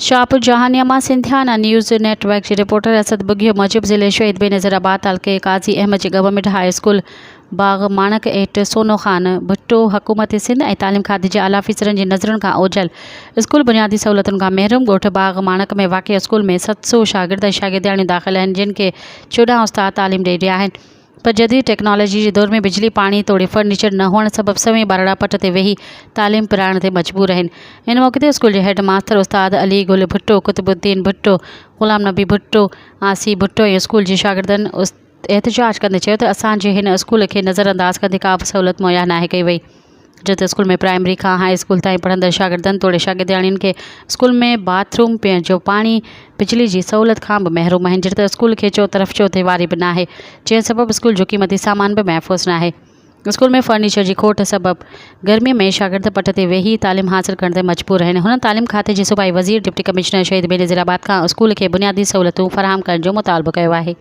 شاهپور جهانيان مان Sindhiana news net work جي reporter Asad Bughio موجب ضلعي شهيد بينظير آباد تعلقي قاضي احمد جي government high school Bagh Manak at Sono Khan Bhutto حڪومت سنڌ ۽ تعليم کاتي جي اعليٰ آفيسرن جي نظرن کان اوجهل اسڪول بنيادي سهولتن کان محروم ڳوٺ باغ ماڻڪ ۾ واقع اسڪول ۾ 700 شاگرد ۽ شاگردياڻيون داخل آهن جن کي 14 استاد تعليم ڏئي رهيا آهن پر جديد ٽيڪنالاجي جي دور ۾ بجلي، پاڻي توڙي فرنيچر نه هئڻ سبب سوين ٻارڙا پٽ تي ويهي تعليم پرائڻ تي مجبور آهن. ان موقعي تي اسڪول جي هيڊ ماستر استاد علي گل ڀٽو، قطب الدين ڀٽو، غلام نبي ڀٽو، آسي ڀٽو ۽ اسڪول جي شاگردن احتجاج ڪندي چيو ته اسان جي هن اسڪول کي نظرانداز ڪندي ڪا به سهولت مهيا ناهي ڪئي وئي. جتي اسڪول ۾ پرائمري کان هاء اسڪول تائين پڙهندڙ شاگردن توڙي شاگردياڻين کي اسڪول ۾ باٿ روم، پيئڻ جو پاڻي، بجلي جي سهولت کان به محروم آهن جڏهن ته اسڪول کي چوطرف چوديواري به ناهي جنهن سبب اسڪول جو قيمتي سامان به محفوظ ناهي اسڪول ۾ فرنيچر جي کوٽ سبب گرمي ۾ شاگرد پٽ تي ويهي تعليم حاصل ڪرڻ تي مجبور آهن هنن تعليم کاتي جي صوبائي وزير ڊپٽي ڪمشنر شهيد بينظير آباد کان اسڪول کي بنيادي سهولتون فراهم ڪرڻ جو مطالبو ڪيو آهي.